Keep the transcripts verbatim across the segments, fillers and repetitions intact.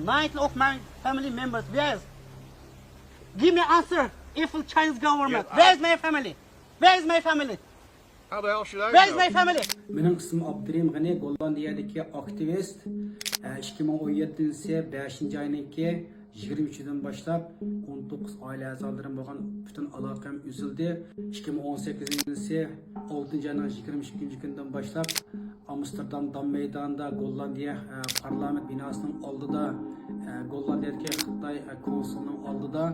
Ninety of my family members, where is? Give me answer. If Chinese government, where is my family? Where is my family? How the hell should I know? Where is my family? مېنىڭ ئىسمىم ئابدۇرېھىم غېنى، گوللاندىيەدىكى ئاكتىۋىست. ئىككى مىڭ ئون يەتتىنچى يىل بەشىنچى ئاينىڭكى يىگىرمە ئۈچىدىن باشلاپ ئون توققۇز ئائىلە ئەزالىرىم بولغان پۈتۈن ئالاقەم ئۈزۈلدى. ئىككى مىڭ ئون سەككىزىنچى يىل ئالتىنچى ئاينىڭ يىگىرمە ئىككىنچى كۈنىدىن باشلاپ ئامستېردام دام مەيدانىدا گوللاندىيە، ئە، پارلامېنت بىناسىنىڭ ئالدىدا، ئە، گوللاندىيەدىكى خىتاي، ئە، كونسۇلىنىڭ ئالدىدا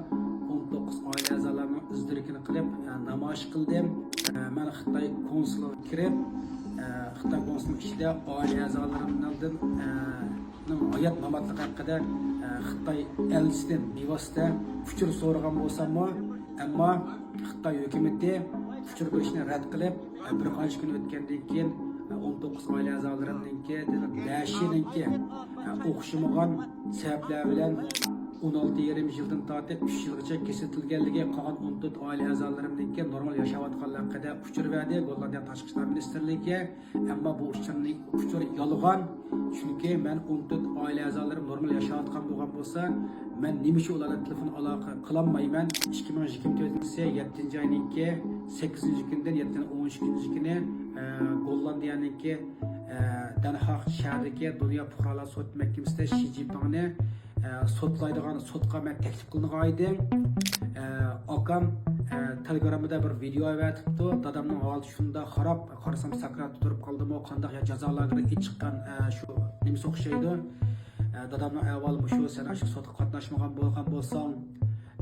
ئون توققۇز ئائىلە ئەزالارنىڭ ئىز-دېرىكىنى قىلىپ، ئە، نامايىش قىلدىم. ئە، مەن خىتاي كونسۇلىغا كىرىپ، ئە، خىتاي كونسۇلىنىڭ ئىچىدە ئائىلە ئەزالىرىمنىڭدىن، ئە، نىڭ ھايات ماماتلىقى ھەققىدە، ئە، خىتاي ئەلچىسىدىن بىۋاسىتە ئۇچۇر سورىغان بولساممۇ، ئەمما خىتاي ھۆكۈمىتى ئۇچۇر بېرىشنى رەت قىلىپ، ئە، بىر قانچە كۈن ئۆتكەندىن كېيىن، ئە، ئون توققۇز ئائىلە ئەزالىرىمنىڭكى، دېمەك، بەشىنىڭكى، ئە، ئوخشىمىغان سەۋەبلەر بىلەن ئون ئالتە يېرىم يىلدىن تارتىپ ئۈچ يىلغىچە كېسىۋېتىلگەنلىكى، قالغان ئون تۆت ئائىلە ئەزالىرىمنىڭكى نورمال ياشاۋاتقانلىقى ھەققىدە ئۇچۇر بەردى گوللاندىيە تاشقى ئىشلار مىنىستىرلىكىگە. ئەمما بۇ ئۇچۇرنى، ئۇچۇر يالغان. چۈنكى مەن ئون تۆت ئائىلە ئەزالىرىم نورمال ياشاۋاتقان بولغان بولسا، مەن نېمە ئۈچۈن ئۇلار بىلەن تېلېفون ئالاقە قىلالمايمەن؟ ئىككى مىڭ يىگىرمە تۆتىنچى يىل يەتتىنچى ئاينىڭكى سەككىزىنچى كۈنىدىن يەتتىنچى ئون ئۈچىنچى كۈنى، ئە، گوللاندىيەنىڭكى، ئە، دەنھاگ شەھىرىدىكى دۇنيا پۇقرالار سوت مەھكىمىسىدە شى جىنپىڭنى، ئە، سوتلايدىغان سوتقا مەن تەكلىپ قىلىنغان ئىدىم. ئە، ئاكام، ئە، تېلېگراممىدا بىر ۋىدېئو ئەۋەتىپتۇ. دادامنىڭ ھالىتى شۇنداق خاراب، قارىسام ساكراتتا تۇرۇپ قالدىمۇ، قانداق يا جازا لاگېرىغا ئېلىپ چىققان، ئە، شۇ نېمىسى ئوخشايدۇ. ئە، دادامنىڭ ئەھۋالى مۇشۇ، سەن ئاشۇ سوتقا قاتناشمىغان بولغان بولساڭ،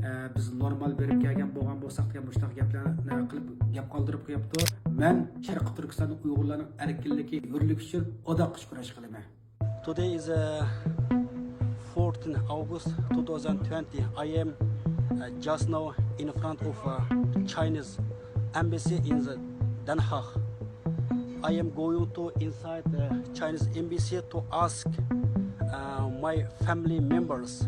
ئە، بىز نورمال بېرىپ كەلگەن بولغان بولساق دېگەن مۇشۇنداق گەپلەرنى قىلىپ گەپ قالدۇرۇپ قويۇپتۇ. مەن شەرقىي تۈركىستاندا ئۇيغۇرلارنىڭ ئەركىنلىكى، ھۆرلۈكى ئۈچۈن ئاداققىچە كۈرەش قىلىمەن. Today is uh, fourteen August two thousand twenty. I am uh, just now in front of uh, Chinese embassy in the Den Haag. I am going to inside the Chinese embassy to ask uh, my family members.